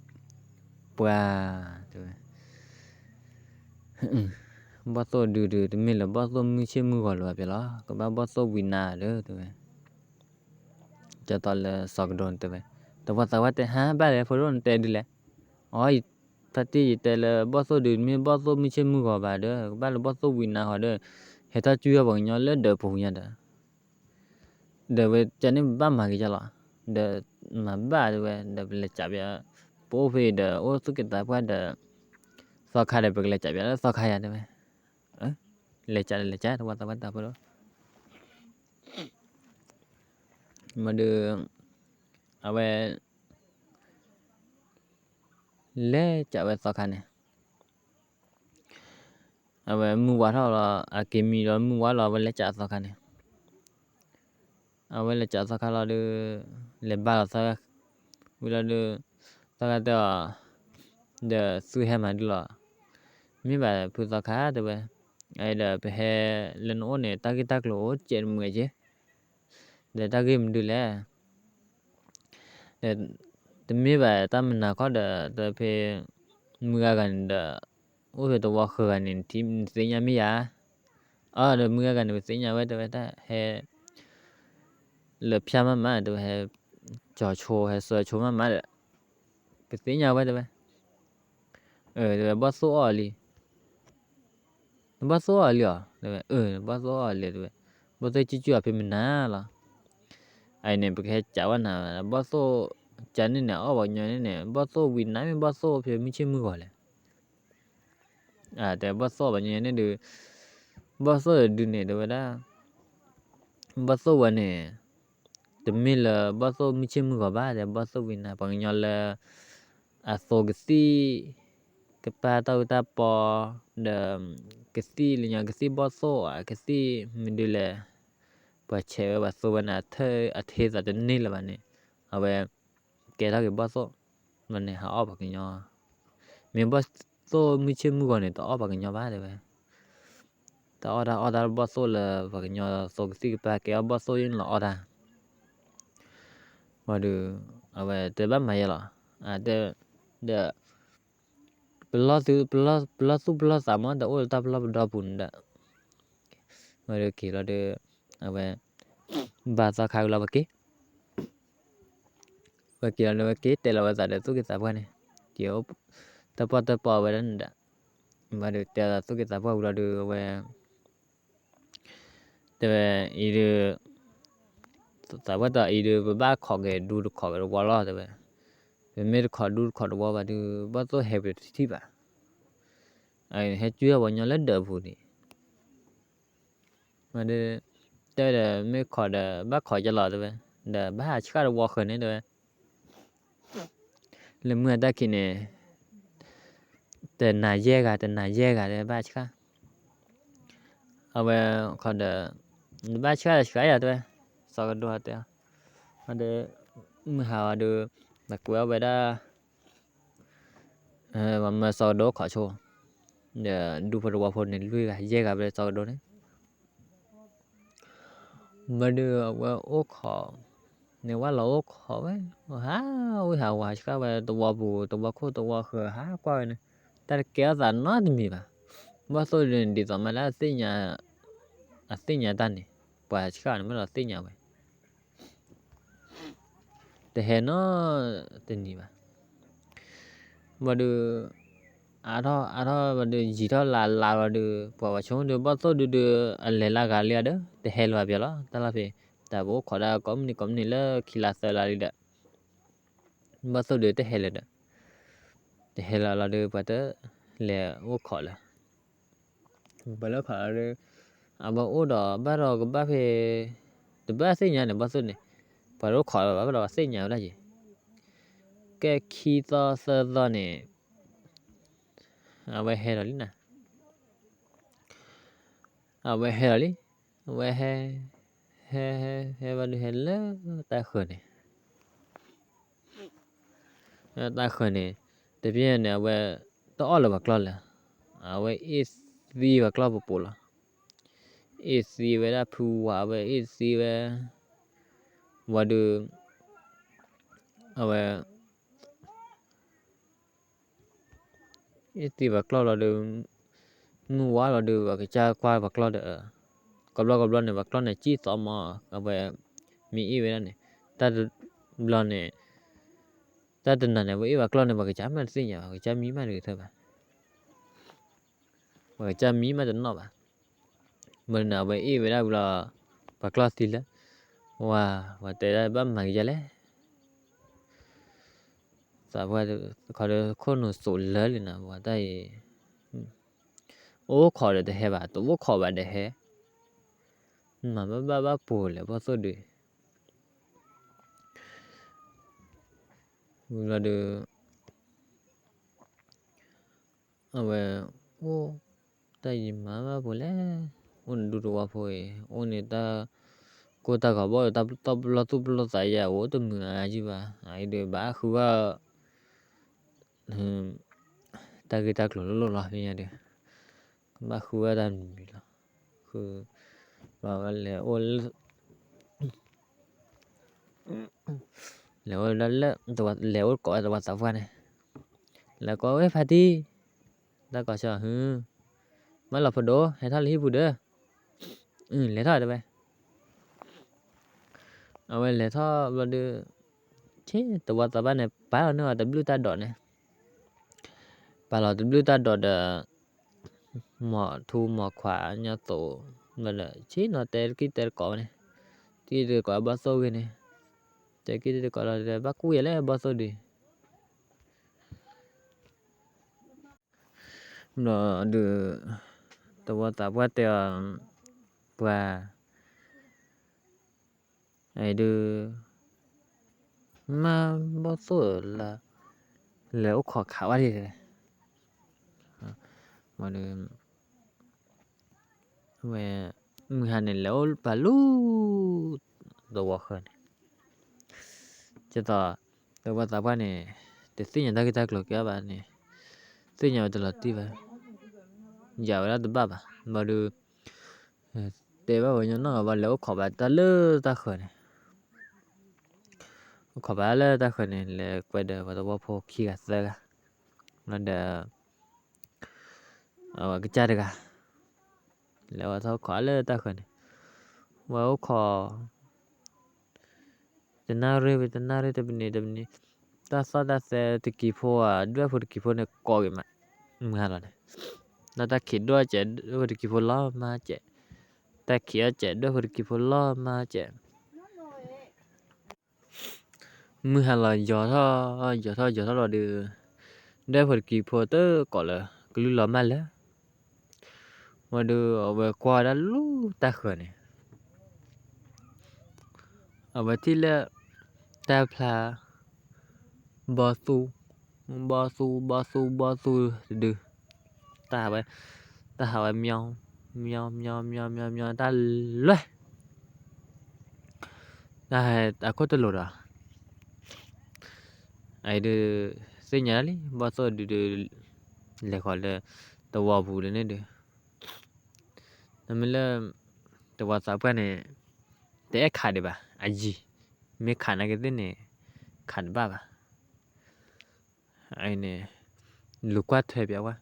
ပှၤ တဲဝဲ ဘီၣ်သိၣ်ဒုးဒုး တမ့ၢ်လၢဘီၣ်သိၣ်မုၢ်ဆ့ၣ်မုၢ်ဂီၤလၢၤဘၣ်ပျဲလီၤ ကဘၣ်ဘီၣ်သိၣ်ဝံၤနၤလၢ တဲဝဲ ကၠီသီလၢစီၤကဒိန့ၣ်တဲဝဲ တဝီသးဝဲတဲဟါဘၣ်လဲၣ် ဖိဒိၣ်နတဲဒ်လဲၣ်, အီ ဖါတံၢ်ယတဲလၢဘီၣ်သိၣ်ဒုး တမ့ၢ်ဘီၣ်သိၣ်မုၢ်ဆ့ၣ်မုၢ်ဂီၤဘၣ်ဒီး ကဘၣ်လၢဘီၣ်သိၣ်ဝံၤနၤဃီဒီး ဟဲထီၣ်ကွံာ်အီၤပှၤကညီလၢဒၢးပူၤညါဒီး ဒီးဝဲကန့ၣ်ဘၣ်မၤက့ၤကလီၤ, ဒီးမၤဘၣ်တဲဝဲ ဒီးပလဲၤကးပယီၤ ပအိၣ်ဖဲအံၤဒီး အိၣ်သူၣ်ကသးပှၢ်ဒီး သီခါဒီး ပကလဲၤကးပယီၤလၢသီခါယၤတဲဝဲ, လဲၤကးဒီးလဲၤကး တဝီသးဝဲတၢ်ဖိဒိၣ် မ့ၢ်ဒီး အဝဲ လဲၤကးဝဲသီခါန့ၣ် အဝဲမုၢ်ဝါထီၣ်လီၤ အက့ၤမံလီၤမုၢ်ဝါလီၤ အဝဲလဲၤကးသီခါန့ၣ် အဝဲလဲၤကးသီခါလီၤဒီး လဲၤဘါလီၤသီခါ ဝံၤလီၤဒီး သီခါတဲအီၤ ဒီးသုဟဲမၤဒ်လီၤ မ့ၢ်ဘၣ်ဖုသီခါတဲဝဲ အဒီးပဟဲလၢနအိၣ်န့ၣ် တၢ်ဂ့ၢ်တၢ်ကျိၤအိၣ်စဲးတမုာ်က့ၤ ဒီးတၢ်ဂ့ၢ်မနုၤလဲၣ် ဒီးတမ့ၢ်ဘၣ်တၢ်မနုၤခီဒီး တဖဲ မုၢ်ဂၤဂၤန့ၣ်ဒီး အိၣ်ဖဲသဝီဃၢၤဂၤန့ၣ် နသ့ၣ်ညါမ့ၢ်ဧါ. အၢ ဒီးမုၢ်ဂၤဂၤန့ၣ် ပသ့ၣ်ညါဝဲ တဲဝဲဒၣ် ဟဲ လၢဖၠါမးမး တဲဝဲ ဟဲ ကၠီၤဆိ ဟဲစၢၤဆိမးမးဒီး ပသ့ၣ်ညါဝဲ တဲဝဲ တဲဝဲ ဘီၣ်သိၣ်အီၣ်လံ နဘီၣ်သိၣ်အီၣ်လံဧါ တဲဝဲ အၢ နဘီၣ်သိၣ်အီၣ်လံ တဲဝဲ ဘီၣ်သိၣ်ကၠူၣ်ကၠူၣ်အဖဲမနၤလီၤ. အအံၤန့ၣ် ပကဟဲကးဝဲနၤ ဘီၣ်သိၣ် ကးန့ၣ်န့ၣ် အီၣ်ပှၤကညီန့ၣ်န့ၣ် ဘီၣ်သိၣ်ဝံၤနၤမ့ၢ်ဘီၣ်သိၣ်ဖဲမုၢ်ဆ့ၣ်မုၢ်ဂီၤလဲၣ်. တဲဘီၣ်သိၣ်ပှၤကညီန့ၣ်ဒုး ဘီၣ်သိၣ်ဒုးန့ၣ် တဲဝဲဒၣ် ဘီၣ်သိၣ်ဝဲန့ၣ် တမ့ၢ်လၢဘီၣ်သိၣ်မုၢ်ဆ့ၣ်မုၢ်ဂီၤဘၣ် တဲဘီၣ်သိၣ်ဝံၤနၤ ပှၤကညီလၢ အသိကသံၣ် ကပၢ်တၢ်အူတၢ်ပီ ဒီး ကသံၣ်လၢညါ ကသံၣ်ဘီၣ်သိၣ် ကသံၣ်မနုၤလဲၣ် ပှၤဆဲးဝဲပှၤသိဝဲန့ၣ် အထ့သးတန့ၢ်လၢၤဘၣ်န့ၣ် အဝဲ ကဲထီၣ်က့ၤဘီၣ်သိၣ် ဘျီန့ၣ် ဟးအီၣ်ပှၤကညီ မ့ၢ်ဘီၣ်သိၣ်မုၢ်ဆ့ၣ်မုၢ်ဂီၤန့ၣ် တအီၣ်ပှၤကညီဘၣ် တဲဝဲ တအီၣ်တၢ်အီၣ်တၢ်ဘီၣ်သိၣ်လၢပှၤကညီသိကသံၣ်ကပၢ် ကဲအီၣ်ဘီၣ်သိၣ်ယလီၤအီၣ်တၢ် ဝံၤဒီး အဝဲတဲဘၣ်မၤယဲလီၤ ဒီး ပလီၢ်သူၣ်ပလီၢ်သးမး တအိၣ်လၢတၢ်ပလီၢ်ပဒီပူၤန့ၣ်ဒီး ဝံၤဒီးက့ၤလီၤဒီး အဝဲ ဘၣ်သီခါကလီၤဝဲက့ၤ ဝဲက့ၤလီၤဒီးဝဲက့ၤတဲလီၤဝဲသးဒီးသူၣ်က့သးပှၢ်န့ၣ် က့ၤ တၢၣ်ပီၣ်တၢၣ်ပီဝဲဒၣ်န့ၣ်ဒီး ဝံၤဒီးတဲလီၤသူၣ်က့သးပှၢ်ဝံၤလီၤဒီး အဝဲ တဲဝဲ အံၤဒီး သးပှၢ်တဲအံၤဒီး ပဘၣ်ခိးက့ၤဒူတခိးက့ၤတဝီလီၤ တဲဝဲ ပမ့ၢ်တခိးဒူတခိးတဝီဘၣ်ဒီး ဘီၣ်သိၣ်ဟဲပတထံၣ်ဘၣ် ဟဲကၠူဟဲပှၤညီလၢဒၢးပူၤန့ၣ် ဝံၤဒီး တဲဝဲဒီး မ့ၢ်ခိးဒီး ဘၣ်ခိးကလီၤ တဲဝဲ ဒီးဘၣ်ဟးဆှၣ်တဝီဃၢၤန့ၣ် တဲဝဲ လၢမုၢ်အတၢ်ခံးန့ၣ် တနၤယဲၢ်ဂၤ တနၤယဲၢ်ဂၤ တဲဘၣ်ဆှၣ် အဝဲခိးဒီး ဘၣ်ဆှၣ်ဒီးဆှၣ်ယၤ တဲဝဲ စီၤကဒိတဲအီၤ ဒီး မုၢ်ဟါဝဲဒီး သးကွဲးအီၣ်ဝဲဒၣ် မၢစီၤကဒိခိးဆိ ဒီးဒူဖိတဝီဖိန့ၣ် လွံၢ်ဂၤယဲၢ်ဂၤဘျဲစီၤကဒိန့ၣ် ဘျီဒီးအဝဲအိၣ်ခိး န့ၣ်ဝဲလီၤအိၣ်ခိးဝဲ ဟးဝံၣ်ဟးဝါဆှၣ်ဝဲတဝီပူၤ တဝီခိၣ်တဝီဃၢၤ ဟးကွၢ်ဝဲန့ၣ် တၢ်တကဲထီၣ်သးနီတမံၤဘၣ် ဘီၣ်သိၣ်ဒုးန့ၣ် ဒ်သိးမးလၢ အသ့ၣ်ညါတၢ်န့ၣ် ပှၤဆှၣ်န့ၣ်မ့ၢ်လီၤသ့ၣ်ညါဝဲ တဟဲနီတနံၤဘၣ် ဘျီဒီး အါထီၣ်အါထီၣ်ဘျီဒီး ယံာ်ထီၣ်လါလါဘျီဒီး ပှၤဝဲဆိကမိၣ်ဒီး ဘီၣ်သိၣ်ဒုးဒီး အလဲၤလၢဂၤလံဒီး တဟဲလၢၤဘၣ်ပျီလီၤ တၢ်လီၢ်ဖဲ တၢ်ပအိၣ်ခိးဒၣ်ကိးမုၢ်နံၤကိးမုၢ်နံၤလၢခံလါသၢလါလံဒီး ဘီၣ်သိၣ်ဒုးတဟဲလၢၤဒီး တဟဲလၢၤလီၤဒီး ပှၤတလဲၤအိၣ်ခိးလၢၤ ပှၤလၢခိးလီၤဒီး အဝဲအိၣ်ဒီးဘၣ်ဒီးကဘၣ်ဖဲ တဘၣ်သ့ၣ်ညါန့ၣ် ဘီၣ်သိၣ်န့ၣ် ပှၤတအိၣ်ခိးလၢၤဘၣ် ဘၣ်ဒီးပှၤသ့ၣ်ညါဝဲဒၣ်က့ၤ ကဲခံသီသၢသီန့ၣ် အဝဲဟဲလီၤလံနၤ အဝဲဟဲလီၤလံ အဝဲဟဲ ဟဲ ဟဲ ဟဲဘျီဒုးဟဲလၢတၢ်ဃၢၤန့ၣ် တၢ်ဃၢၤန့ၣ် တပျဲၢ်န့ၣ် အဝဲတအီၣ်လၢၤပှၤကျီၢ်လၢၤ အဝဲအ့ၣ်သံပှၤကျီၢ်ပူၤပူၤလီၤ အ့ၣ်သံဝဲဒၣ်ဖုဝါ အဝဲအ့ၣ်သံဝဲ ဝံၤဒီး အဝဲ အ့ၣ်သံပှၤကျီၢ်လီၤဒီး မုၢ်ဝါလီၤဒီး ပှၤကစၢ်ကွၢ်ပှၤကျီၢ်ဒီး ကဘျီကဘျီန့ၣ် ပှၤကျီၢ်န့ၣ် ကံၣ်သီမး အဝဲ မ့ၢ်အ့ၣ်ဝဲဒၣ်န့ၣ် တၢ်တဘျီန့ၣ် တၢ်တနၤန့ၣ် ပှၤအ့ၣ်ပှၤကျီၢ်န့ၣ် ပှၤကစၢ်မးတသ့ၣ်ညါဘၣ် ပှၤကစၢ်မံမးတဂ့ၤထၢၣ်ဘၣ် ပှၤကစၢ်မံမးတနီၣ်ဘၣ် ဘျီန့ၣ် အဝဲအ့ၣ်ဝဲဒၣ်ဝံၤလီၤ ပှၤကျီၢ်သံလၢ ဝါ ပှၤတဲဒၣ်ဘၣ်မၤကယဲလဲၣ် သးပှၢ်ခီဒီးခိၣ်နူာ်စိးလၢလံနၤ ပှၤတၢ်အံၤ အိၣ်ခိးဒီးတဟဲဘၣ် တအိၣ်ခိးဘၣ်ဒီးဟဲ မၤဘၣ်ဘၣ်ဘၣ်ပူၤလဲၣ် ဘီၣ်သိၣ်ဒုး ဝံၤလီၤဒီး အဝဲ အိၣ် တၢ်ယံၤမၤဘၣ်ပူၤလဲၣ် အိၣ်န့ၣ်ဒူတဝီဖိအံၤ အိၣ်န့ၣ်တၢ် ကိၢ်တၢ်ဂီၤဘီၣ်ဒီးတၢ်ပလီၢ်သူၣ်ပလီၢ်သးယဲ အအိၣ်တမုာ်အါယုၢ်ဘၣ် အအံၤဒီးဘၣ်ဃုဘၣ် တၢ်ဂ့ၢ်တၢ်ကျိၤလိၣ်လိၣ်လီၤ ဖဲညါဒီး ဘၣ်ဃုဝဲတၢ်မံၤလီၤ ဃု ဘၣ်ဝဲလဲၤအိၣ် လဲၤအိၣ်ဒၣ်လၢ လဲၤအိၣ်ကိးဝဲတဝီသးပှၢ်န့ၣ် လဲၤကိးဝဲဖါတံၢ် တၢ်ကီဆၢ မၢလီၤဖိဒိၣ် ဟဲထီၣ်လၢဟံၣ်ပူၤဒီး, လဲၤထီၣ်တဲဝဲ. အဝဲလဲၤထီၣ်ဘျီဒီး, ဆ့သဝီသးပှၢ်န့ၣ် ပာ်လီၤန့ၢ်အီၤတဘျုးတၢ်ဒိးန့ၣ်, ပာ်လီၤတဘျုးတၢ်ဒိးဒီး မီၤထူမီၤခွါညီသိး, ဘျီဒီး ဆ့နီၤတဲတကံၢ်တဲတကိးဝဲန့ၣ်, တကံၢ်တဲတကိးဘီၣ်သိၣ်ဂ့ၤန့ၣ်, တဲတကံၢ်တဲတကိးလီၤဒီး ဘၣ်ကူၣ်ယဲလဲၣ်ဘီၣ်သိၣ်ဒုး ဘျီဒီး သဝီသးပှၢ်တဲအီၤ, ပှၤ အံၤဒုး မါဘီၣ်သိၣ်လၢ လဲၤအိၣ်ခိးခးဝဲဒၣ်, ဝဲ မုၢ်ဟါန့ၣ် လဲၤအိၣ်ပာ်လၢ သဝီဃၢၤန့ၣ်, ကသိး သဝီသးပှၢ်န့ၣ် တသ့ၣ်ညါတၢ်ဂ့ၢ်တၢ်ကျိၤကဲဘၣ်န့ၣ်, သ့ၣ်ညါဝဲတလီၤတံၢ်ဘၣ်, ယၤဝဲဒၣ်တဘၣ်ဘၣ်, ဘျီဒီး တဲဘၣ်ပှၤကညီနီၢ်ဂၤဘၣ် လဲၤအိၣ်ခိးဘၣ်တၢ်လၢတၢ်ဃၢၤန့ၣ်, အိၣ်ခိးဘၣ်လၢတၢ်ဃၢၤန့ၣ် လဲၤကွဲဒီးပှၤသဝီဖိခံဂၤသၢဂၤ, ဘျီဒီး အဝဲကစၢ်တဂၤ လဲၤဝဲထီၣ်ခိးလၢတၢ်ဃၢၤန့ၣ်, ဝဲအိၣ်ခိး တနၣ်ရံၣ်ဝံၤတနၣ်ရံၣ်တပနံၤတပနံၤ, တၢ်သီၣ်တၢ်သဲတကံၤဖိဧါ ဒွဲၣ်ဖိတကံၤဖိန့ၣ်ကိးဂ့ၤမး, မုၢ်ဟါလီၤန့ၣ်, ဒီးတၢ်ခံးဒွဲၣ်စဲး ဒွဲၣ်ဖိတကံၤဖိလီၤမၢ်စဲး, တၢ်ခံးအီၣ်စဲး ဒွဲၣ်ဖိတကံၤဖိလီၤမၢ်စဲး မုၢ်ဟါလီၤယီၤထီၣ် ယီၤထီၣ်ယီၤထီၣ်လီၤဒီး, ဒွဲၣ်ဖိတကံၤဖိတကိးလၢ ကလုၢ်လီၤမၢ်လၢ ဝံၤဒီး အဝဲကွၢ်ဝဲဒၣ်လၢတၢ်ဃၢၤန့ၣ်, အဝဲထံၣ်လၢ တၢ်ဖျါ ဘီၣ်သူ, ဘီၣ်သူ ဘီၣ်သူ ဘီၣ်သူတဒု, တၢ်ဟးဝဲ, တၢ်ဟးဝဲ မၠီ မၠီ မၠီ မၠီ မၠီ တၢ်လွဲၢ် တၢ်ဟဲအခိၣ်တလိာ်ဒီး, အအံၤဒုး သ့ၣ်ညါလံ ဘီၣ်သိၣ်ဒုးဒုး လဲၤဃီၤလၢ သဝီပူၤလၢန့ၣ်ဒုး, နမ့ၢ်လၢ သဝီသးပှၢ်န့ၣ် တအဲၣ်ခးဒံးဘၣ် အယံၤ, မ့ၢ်ခးနာ်က့သ့ၣ်န့ၣ် ခးတဘၣ်ဘၣ်. အန့ၣ် လူၤကွၢ်ထွဲပျးဝဲ,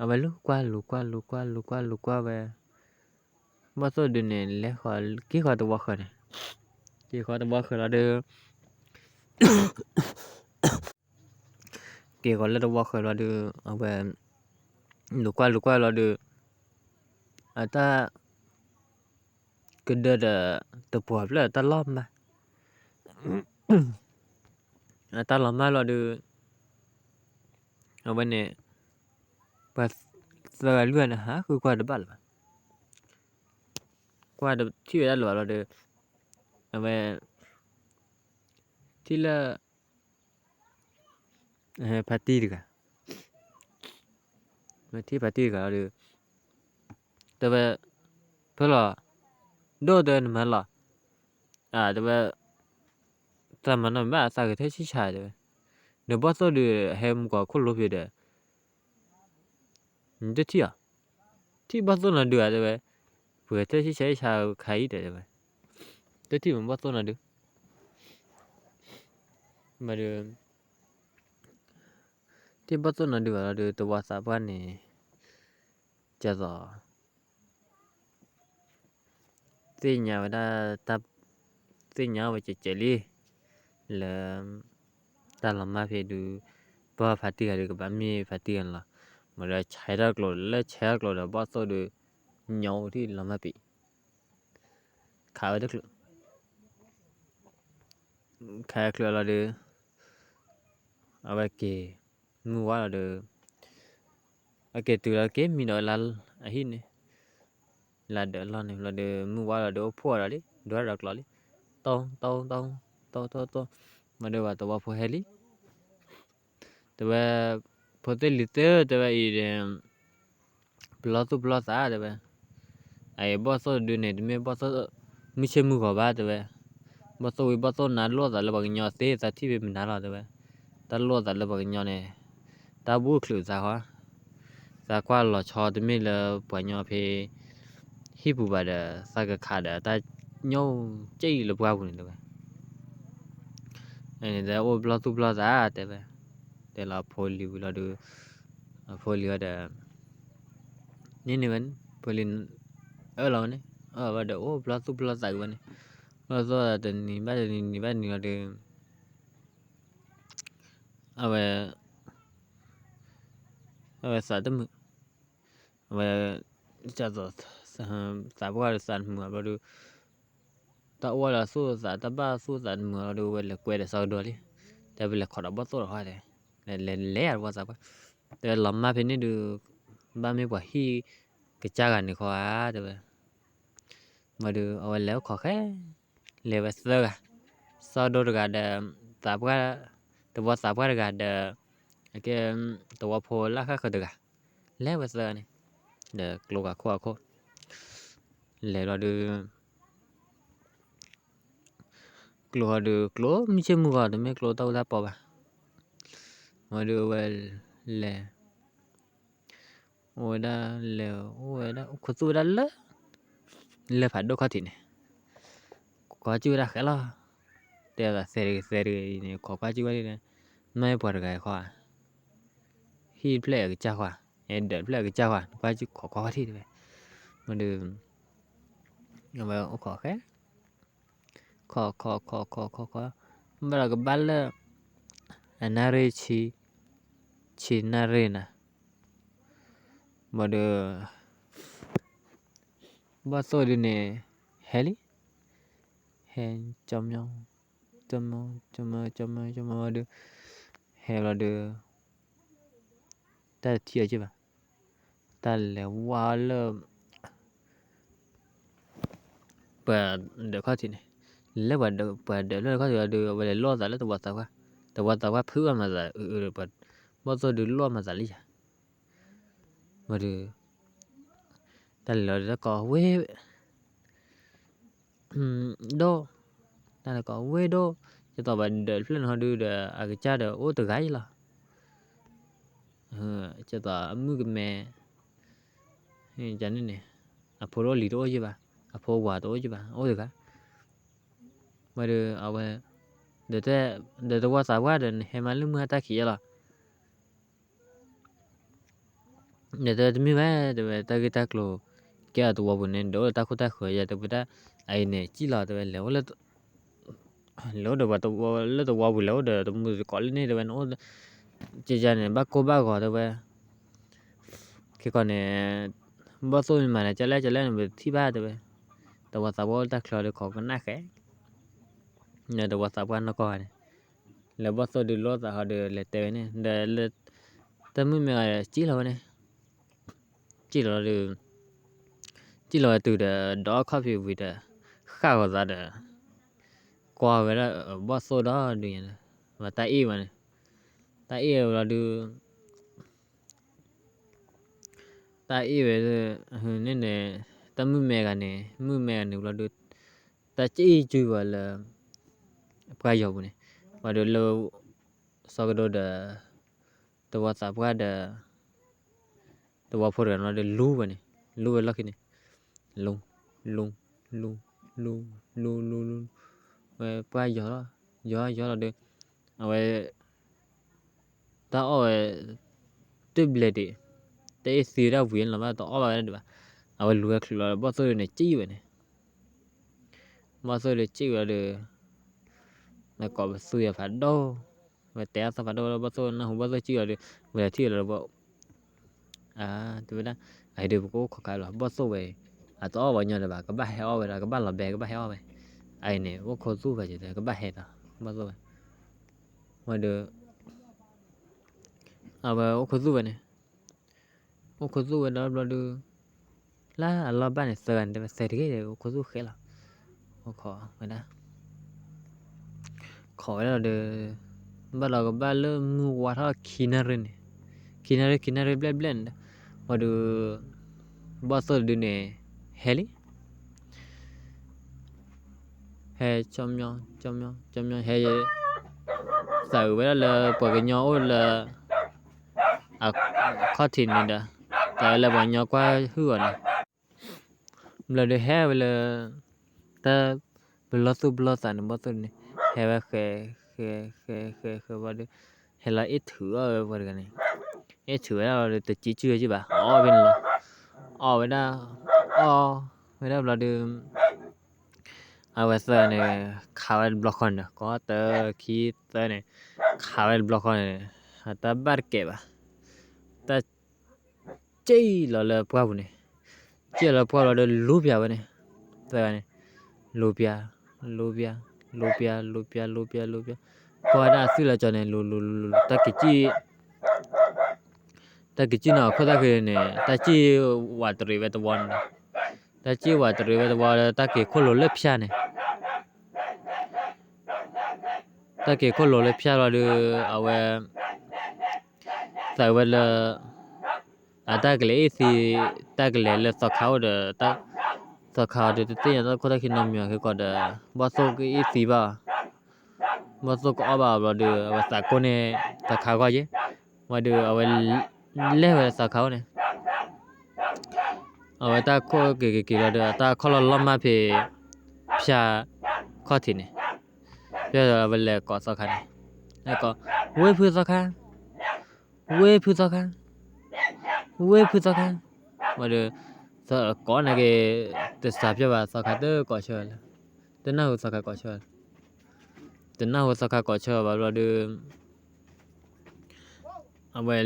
အဝဲလူၤကွၢ် လူၤကွၢ် လူၤကွၢ် လူၤကွၢ် လူၤကွၢ်ဝဲ, ဘီၣ်သိၣ်ဒုးန့ၣ် လဲၤဃီၤ က့ၤဃီၤသဝီဃၢၤန့ၣ်, က့ၤဃီၤသဝီဃၢၤလီၤဒီး က့ၤဃီၤလၢသဝီဃၢၤလီၤဒီး အဝဲ လူၤကွၢ်လူၤကွၢ်လီၤဒီး အတၢ် ကဒၢဒီး တပှီၤဖျၢၣ်တၢ်လီၢ်မၢ်, အတၢ်လီၤမၢ်လီၤဒီး အဝဲန့ၣ် ပှၤသၢဂၤလွံၢ်ဂၤန့ၣ် ဟးဃုကွၢ်တဘၣ်လၢၤဘၣ်, ကွၢ်တထံၣ်ဝဲဒၣ်လၢၤဘၣ်လီၤဒီး အဝဲ ထံၣ်လၢ ဖါတံၢ်တဂၤ, ထံၣ်ဖါတံၢ်တဂၤလီၤဒီး တဲဝဲ ဖဲလီၤ ဒိၣ်တဲနမၤလီၤ, တဲဝဲ သးမၤနီၣ်မ့ၢ်ဘၣ် သးဂဲၤထၢၣ်ဆံၣ်ဆါတဲဝဲ, နဘီၣ်သိၣ်ဒုးဟဲမုၢ်ကီၤခိၣ်လိဖံးဒီး နတထံၣ်အီၤ, ထံၣ်ဘီၣ်သိၣ်နီၤဒုးဧါတဲဝဲ, ပှဲၤထၢၣ်ဆံၣ်ဆါဆံၣ်ဆါခါအံၤတဲဝဲ, တထံၣ်မ့ၢ်ဘီၣ်သိၣ်နီၤဒုး, မ့ၢ်ဒီး ထံၣ်ဘီၣ်သိၣ်နီၤဒုးဘၣ်လီၤဒီး သဝီသးပှၢ်န့ၣ် ကသိး သ့ၣ်ညါဝဲဒၣ် သ့ၣ်ညါဝဲကဲးကဲးလံ လၢ တၢ်လီၤမၢ်ဖဲဒုး ပှၤဖါတံၢ်ဂၤဒုး ကဘၣ်မ့ၢ်ဖါတံၢ်ဂၤန့ၣ်လီၤ. မ့ၢ်ဒီးဆဲးထီၣ်ကျိၤ လၢဆဲးထီၣ်ကျိၤဒီး ဘီၣ်သိၣ်ဒုး ညီထံၣ်လီၤမၢ်ပံး ခးဝဲတချုး ခးချုးလီၤဒီး အဝဲက့ၤ မုၢ်ဝါလီၤဒီး အက့ၤတုၤလီၤက့ၤမံဒီးလၢအဟံၣ်န့ၣ် လၢဒၢးလီၢ်န့ၣ်လီၤဒီး မုၢ်ဝါလီၤဒီး အိၣ်ဖှိၣ်ဒီးလံ ဒွးဒီးကျီလံ တိတိတိ တိတိတိ မ့ၢ်ဒီးဘၣ်သဝီဖိဟဲလံ တဲဝဲ ဖိသ့ၣ်လံၤသ့ၣ် တဲဝဲအံၤဒီး ပလီၢ်သူၣ်ပလီၢ်သး တဲဝဲ အအံၤဘီၣ်သိၣ်တဒုန့ၣ် တမ့ၢ်ဘီၣ်သိၣ် မုၢ်ဆ့ၣ်မုၢ်ဂီၤဘၣ် တဲဝဲ ဘီၣ်သိၣ်ဝံဘီၣ်သိၣ်နါလိၣ်သးလၢပှၤကညီသ့ သးထံၣ်ဖဲမနုၤလီၤ တဲဝဲ တၢ်လိၣ်သးလၢပှၤကညီန့ၣ် တၢ်ဘူၣ်ချုးသးဃီ သးကွၢ်လီၤဆီတမ့ၢ်လၢပှၤကညီဖဲ ဟံၣ်ပူၤဘၣ်ဒီး သးကခးဒီးတၢ်ညိၣ်ကၠံၣ်လၢပှၢ်ပူၤန့ၣ် တဲဝဲ အန့ၣ်တဲအိၣ်ပလီၢ်သူၣ်ပလီၢ်သး တဲဝဲ တဲလီၤဖိလံၤဝံၤလီၤဒီး အဖိလံၤဝဲဒီး န့ၢ်န့ၢ်ဝဲန့ၣ် ဖိလံၤ အၢၣ်လီၤဝဲန့ၣ် အၢၣ်လီၤဝဲဒီး အိၣ်ဘျီသူၣ်ဘျီသးက့ၤဝဲန့ၣ် ဘျီသူၣ်သးတနံၤဘၣ်တနံၤ နံၤဘၣ်တနံၤလီၤဒီး အဝဲ အဝဲသးတမုာ် အဝဲ သးပှၢ်ဒီးသးတမုာ်ဘျီဒီး တၢ်အိၣ်လၢသူၣ်သး တၢ်ဘၣ်သူၣ်သးတမုာ်လီၤဒီး ဝဲလဲၤကွဲဒီးစီၤကဒိလံ, တဲဝဲလဲၤခိးဒီးဘီၣ်သိၣ်တခီတဲ, လဲၤလဲၤယၤတဝီသးပှၢ်, တဲဝဲလီၤမၢ်ဖဲန့ၣ်ဒုး ဘၣ်မ့ၢ်ပှၤဟံၣ်ကစၢ်ဂၤန့ၣ်ခီဧါ တဲဝဲ, မ့ၢ်ဒီး အဝဲလဲၤအိၣ်ခိးဃဲ လဲၤဝဲသၢဂၤ, စီၤဒိတဂၤဒီး သးပှၢ်, တဝီသးပှၢ်တဂၤဒီး အကဲ တဝီဖိလၢဃၣ်ဃၢၤတဂၤ, လဲၤဝဲသၢဂၤန့ၣ်, ဒီးကျိဂၤခိၣ်ဂၤခိၣ်, လဲၤလီၤဒုး ကျိဃီဒုး ကျိမုၢ်ဆ့ၣ်မုၢ်ဂီၤ တမ့ၢ်ကျိတၢ်အူတၢ်ပီဘၣ်, မ့ၢ်ဒုးအဝဲလဲၤ အိၣ်ဝဲဒၣ်လဲၤ အိၣ်ဝဲဒၣ် အိၣ်ခိးသူၣ်ဝဲဒၣ်လၢ လၢဖးဒိၣ်ခီၣ်ထံးန့ၣ်, ကွၢ်ကၠုၣ်ဝဲဒၣ်ဃဲလီၤ, တဲသးသဲတဂ့ၤသဲတဂ့ၤန့ၣ် ခိးကွၢ်ကၠုၣ်ဝဲဒၣ်, မ့ၢ်ပှၤတဂၤဃီဧါ, ဟံၣ်တဖျၢၣ်အကစၢ်ဃီဧါ, အဲၣ်ဒၢးတဖျၢၣ်အကစၢ်ဃီဧါ, နကွၢ်ကၠုၣ်ခိးကွၢ်ကွၢ်ထံၣ်တဲဝဲ, မ့ၢ်ဒုး အဝဲအိၣ်ခိးဃဲ ခိးခိးခိးခိးခိးခိး, ဘၣ်ဒီးကဘၣ်လၢ အနၣ်ရံၣ်ဆံ ဆံနၣ်ရံၣ်နၤ, ဘၣ်ဒီး ဘီၣ်သိၣ်ဒုးန့ၣ် ဟဲလံ, ဟဲ ကၠီမီ ကၠီမီ ကၠီမီ ကၠီမီ ကၠီမီဒုး ဟဲလီၤဒုး တၢ်တထံၣ်အီၤက့ၢ်ဘၣ်, တၢ်လဲၤဝါလၢ ပှၤဒၢးခီၣ်ထံးန့ၣ်, လဲၤလၢပှၤဒၢးဖျၢၣ်ခီၣ်ထံးလီၤဒုး အဝဲလဲၤလိၣ်သးလၢတဝီသးပှၢ်, တဝီသးပှၢ်ဖုးဘၣ်မၤသးအုးအုးဒီး ဘီၣ်သိၣ်ဒုးလိၣ်မၤသးလံယၤ, ဝဲဒုး တၢ်လဲၤလီၤဒုးတၢ်ကိးဝ့ၢ် ဒိၣ်, တၢ်လဲၤကိးဝ့ၢ်ဒိၣ်, ဒ်သိးပှၤဒၢးတဖျၢၣ်န့ၣ်ဟီဒုးဒီး အကစၢ်ဒီးအိၣ်တဂၤအံၤလီၤ, ဒ်သိးအမုၣ်ကမဲ န့ၣ် အဖိတအိၣ်လံၤတအိၣ်ယ့ၢ်ဘၣ်, အဖိဝၤတအိၣ်ယ့ၢ်ဘၣ် အိၣ်တဂၤ, ဝဲဒုးအဝဲ ဒီးတဝီသးပှၢ်ဒီး နဟဲမၤလၢမုၢ်ဟါတၢ်ခံးယဲလီၤ ဒီးတဲတမ့ၢ်ဘၣ် တဲဝဲ တၢ်ဂ့ၢ်တၢ်ကျိၤ ကဲအတဝီပူၤန့ၣ် ဒီးအိၣ်ဒီးတၢ်ခိတၢ်ဃၢၤယဲ တဲဝဲဒၣ်, အအံၤန့ၣ် ကံၣ်လီၤ တဲဝဲ လဲၤအိၣ်လၢ လဲၤအိၣ်ဒီးပှၤတဝီလၢတဝီပူၤ လဲၤအိၣ်ဒီးတမုာ်တကိးလၢန့ၣ် တဲဝဲ နအိၣ် ကယၤန့ၣ် ဘၣ်ကိၢ်ဘၣ်ဂီၤ တဲဝဲ, ခဲကီးန့ၣ် ဘီၣ်သိၣ်မၤန့ၣ် ကလဲၣ်ကလဲၣ်န့ၣ် ပတထံၣ်ဘၣ် တဲဝဲ, တဝီသးပှၢ်အိၣ်တၢ်ချၢဒီး ခိးကနၣ်ဃဲ ဒီးတဝီသးပှၢ်နီၢ်ကီၢ်ဂၤန့ၣ်, လဲၤဘီၣ်သိၣ်ဒုးလိၣ်သးဟီဒီး လဲၤတဲဝဲန့ၣ် ဒီးလၢ တၢ်မုၣ်မဲာ်ဂၤဒီး စံၣ်လီၤဝဲန့ၣ်, စံၣ်လီၤဒီး စံၣ်လီၤဝဲတုၤဒီး ဒီးခီၣ်ဖံးဝံၤဒီး ဃၣ်ဂီၤသးဒီး ကွၢ်ဝဲဒၣ်ဘီၣ်သိၣ်ဒီးဒုးညါ, ဝဲတၢ်အ့ၣ်ဝဲန့ၣ်, တၢ်အ့ၣ်ဝဲလီၤဒုး တၢ်အ့ၣ်ဝဲ န့ၣ်န့ၣ် တၢ်မုၣ်မဲာ်ဂၤန့ၣ် မုၣ်မဲာ်ဂၤန့ၣ်ဘျီဒုး တၢ်စံၣ်ကွံာ်ဝဲလၢ ပှၢ်ယီၤပူၤန့ၣ်, ဝံၤဒီးလၢ စီၤကဒိဒီး တဝီသးပှၢ်ဒီး တဝီဖိတဂၤန့ၣ်ဒီးလူၤဝဲန့ၣ်, လူၤဝဲလီၢ်ခံန့ၣ်, လူၤ, လူၤ, လူၤ, လူၤ, လူၤ, လူၤ, လူၤ, ဝဲပှၢ်ယီၤလီၤ, ယီၤယီၤလီၤဒီး အဝဲ တၢ်အီၣ်ဝဲ တဘျဲးဒံး, တအ့ၣ်သံဝဲဒၣ်ဝံၤလီၤဘၣ် တအီၣ်ဘၣ်ဝဲဒၣ်ဒံးဘၣ်, အဝဲလူၤဝဲချုးလီၤ ဘီၣ်သိၣ်ဒုးန့ၣ် စံၣ်ဝဲန့ၣ်, ဘီၣ်သိၣ်ဒုးစံၣ်ဝဲဒီး နကိးပသူယၤဖးဒိၣ်, ဝဲတဲအသီၣ်ဖးဒိၣ်ဝဲလၢဘီၣ်သိၣ်နၢ်ဟူဘီၣ်သိၣ်စံၣ်လီၤဒီး ဝဲထံၣ်လီၤဒီး တဲဝဲဒၣ်, အအံၤဒုးပကအိၣ်ခိးခါလီၤ ဘီၣ်သိၣ်ဝဲ, အတအီၣ်ပှၤညီဒီးဘၣ် ကဘၣ်ဟဲအီၣ်ဝဲဒီး ကဘၣ်လီၤဘဲ ကဘၣ်ဟဲအီၣ်ဝဲ, အအံၤန့ၣ် အိၣ်ခိးသူၣ်ဖဲက့ၤ ကဘၣ်ဟဲဒီး ဘီၣ်သိၣ်ဝဲ, ဝဲဒီး အဝဲအိၣ်ခိးသူၣ်ဝဲန့ၣ်, အိၣ်ခိးသူၣ်ဝဲဒီးဘျီဒုး လၢအလီၢ်ဘၣ်န့ၣ် သၢဂၤန့ၣ် တဲဝဲသဲတဂ့ၤ အိၣ်ခိးသူၣ်ဃဲလီၤ, အိၣ်ခိးဝဲဒၣ် ခိးဝဲဒၣ်ဒီး ဘၣ်ဒီးကဘၣ်လၢမုၢ်ဝါထီၣ်ခံနၣ်ရံၣ်န့ၣ်, ခံနၣ်ရံၣ် ခံနၣ်ရံၣ်ဘျဲၣ်ဘျဲၣ်န့ၣ်, ဝံၤဒီး ဘီၣ်သိၣ်တဒုန့ၣ် ဟဲလံ ဟဲ ကၠီမီ ကၠီမီ ကၠီမီ ဟဲ သးအုးဝဲဒၣ်လၢပှၤကညီအိၣ်လၢ အခီၣ်ထံးန့ၣ်ဒီး သးအုးလၢပှၤကညီကွၢ်ဟုၣ်အီၤန့ၣ်, ဘျီဒီးဟဲဝဲလၢ တၢ်ပလီၢ်သူၣ်ပလီၢ်သးန့ၣ် ဘီၣ်သိၣ်န့ၣ် ဟဲဝဲဃဲ ဃဲ ဃဲ ဃဲ ဃဲ ဘီၣ်ဒီး ဟဲလီၤအ့ၣ်ထုးအီၣ်ဝဲပှၤတဂၤန့ၣ်, အဲၣ်ဆူၣ်ဝဲဒၣ်လီၤဒီး တစံးစုၣ်ဝဲက့ဘၣ် အီၣ်ဖဲန့ၣ်လီၤ. အီၣ်ဝဲဒၣ်, အီၣ်ဝဲဒၣ်ဘျီဒီး အဝဲသၢဂၤန့ၣ် ခးဝဲတဘျီဃီန့ၣ်ဒီး ကီတၢ ခံသၢန့ၣ် ခးဝဲတဘျီဃီန့ၣ် အတၢ်ဘၣ်တကဲးဘၣ်, တၢ် က့ၣ်လီၤလၢပှၢ်ပူၤန့ၣ်, က့ၣ်လီၤလၢပှၢ်ပူၤဘျီဒီး လူၤပျၢ်ဝဲန့ၣ်, သၢဂၤန့ၣ် လူၤပျၢ်, လူၤပျၢ်, လူၤပျၢ်, လူၤပျၢ်, လူၤပျၢ်, ကွၢ်ဝဲဒၣ်အသွံၣ်လၢကၠီန့ၣ် လူၤ လူၤ လူၤ လူၤ တၢ်က့ၤကံၣ် တၢ်က့ၤကံၣ်နီၢ်ခိၣ်သၣ်ဃံန့ၣ် တၢ်က့ၣ်ဝးတရံးဝဲတဝီန့ၣ်ဒီး, တၢ်က့ၣ်ဝးတရံးဝဲတဝီဒီး တၢ်က့ၤခိၣ်လိၤလၢဖၠါန့ၣ်, တၢ်က့ၤခိၣ်လိၤလၢဖၠါလီၤဒီး အဝဲ သးဝဲလၢ အတၢ်ကလဲၤအ့ၣ်သံ, တၢ်ကလဲၤလၢသီခါအိၣ်ဒီး သီခါအီၤဒီး တသ့ၣ်ညါတၢ်ခိၣ်တၢ်ခံနီတမံၤအီၤ ခဲကီးဒီး ဘီၣ်သိၣ်ကအ့ၣ်သံဘၣ်အီၤ, ဘီၣ်သိၣ်ကအီၣ်ဘၣ်အီၤဘျီဒီး အဝဲသးကိးန့ၢ်သီခါဂီၢ်ယဲ, ဝံၤဒီး အဝဲ လဲၤဝဲလၢသီခါအိၣ်န့ၣ် အဝဲတၢ်ခိၣ်က့ၤက့ၤက့ၤလီၤဒီး တၢ်ခီၣ်လီၤလီၤမၢ်ဖဲ ဖၠါခီၣ်ထံးန့ၣ်, ဖဲအဝဲလဲၤကိးသီခါန့ၣ်, ကိး, ဝ့ၢ်ဖုသီခါ, ဝ့ၢ်ဖုသီခါ, ဝ့ၢ်ဖုသီခါ, ဝံၤဒီး ကိးန့ၣ်က့ၤ တစးပၠီဘၣ် သီခါတကိးဆၢလၢ, တနၢ်ဟူသီခါကိးဆၢ, တနၢ်ဟူသီခါကိးဆၢဘၣ်ဘျီဒီး အဝဲ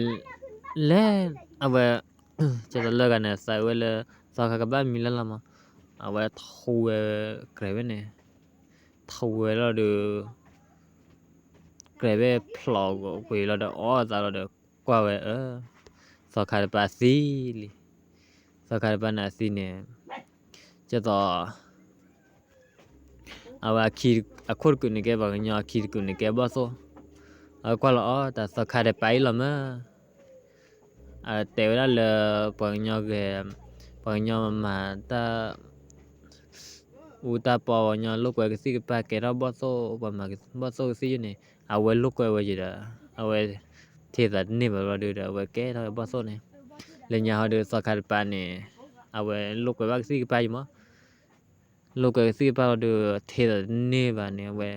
လဲၤ အဝဲ ကၠီသးလၢဂၤန့ၣ် သးဝဲလၢ သီခါကဘၣ်မံလၢ်လီၤမး, အဝဲထူဝဲ ကြဲးဝဲန့ၣ်, ထူဝဲလီၤဒီး ကြဲးဝဲဖျိးကွံာ်လီၤဒီး အီၣ်သးလီၤဒီး ကွၢ်ဝဲအၢ, သီခါတပၤသံလံ, သီခါတပၤန့ၣ်အသံန့ၣ် ကၠီသး အဝဲအခိၣ်တကုာ်န့ၣ်ကဲပှၤကညီ အခံတကုာ်န့ၣ်ကဲဘီၣ်သိၣ်, အဝဲကွၢ်လီၤအီၤ တၢ်သီခါတပၤအံၤလီၤမး, အတဲဝဲဒၣ်လၢ ပှၤကညီဂဲၤ, ပှၤကညီမၤတၢ် အူတၢ်ပီ ပှၤကညီလိာ်ကွဲကသံၣ်ကပၤ ကဲထီၣ်ဘီၣ်သိၣ် ပှၤမၤဘီၣ်သိၣ်ကသံၣ်ယုၢ်န့ၣ် အဝဲလိာ်ကွဲဝဲယံၤဒီး အဝဲ ထံၣ်သးတန့ၢ်ဘၣ်ဘျီဒီး အဝဲကဲထီၣ်ဘီၣ်သိၣ်န့ၣ်, လၢညါဟီဒီးသီခါတပၤန့ၣ် အဝဲလိာ်ကွဲဘၣ်ကသံၣ်ကပၤယံၤမး, လိာ်ကွဲကသံၣ်ကပၤလီၤဒီး ထံၣ်သးတန့ၢ်ဘၣ်န့ၣ် အဝဲ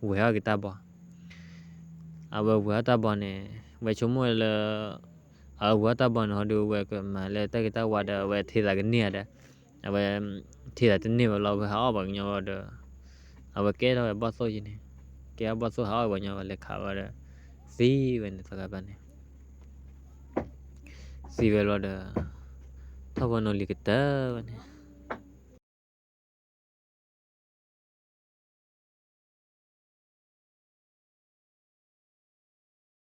ဝဲၤထီၣ်က့ၤတၢ်ဘီ အဝဲဝဲၤထီၣ်တၢ်ဘီန့ၣ် ဝဲဆိကမိၣ်လၢ အဝဲဝဲၤထီၣ်တၢ်ဘီန့ၣ်ဟီဒီး ဝဲကမၤလၢတၢ်ဂ့ၤတၢ်ဝါဒီး အဝဲထံၣ်သးကန့ၢ်ဧါဒီး အဝဲ ထံၣ်သးတန့ၢ်ဘၣ်လီၤ ဝဲဟးအီၣ်ပှၤကညီလီၤဒီး အဝဲကဲထီၣ်ဝဲဘီၣ်သိၣ်ယံၤန့ၣ် ကဲထီၣ်ဘီၣ်သိၣ်ဟးအီၣ်ပှၤကညီဝဲလဲၤခးဝဲဒီး သံဝဲန့ၣ် သီခါတပၤန့ၣ် သံဝဲလီၤဒီး ထီၣ်ဖိနီၤလံၤကတၢၢ်ဝဲန့ၣ်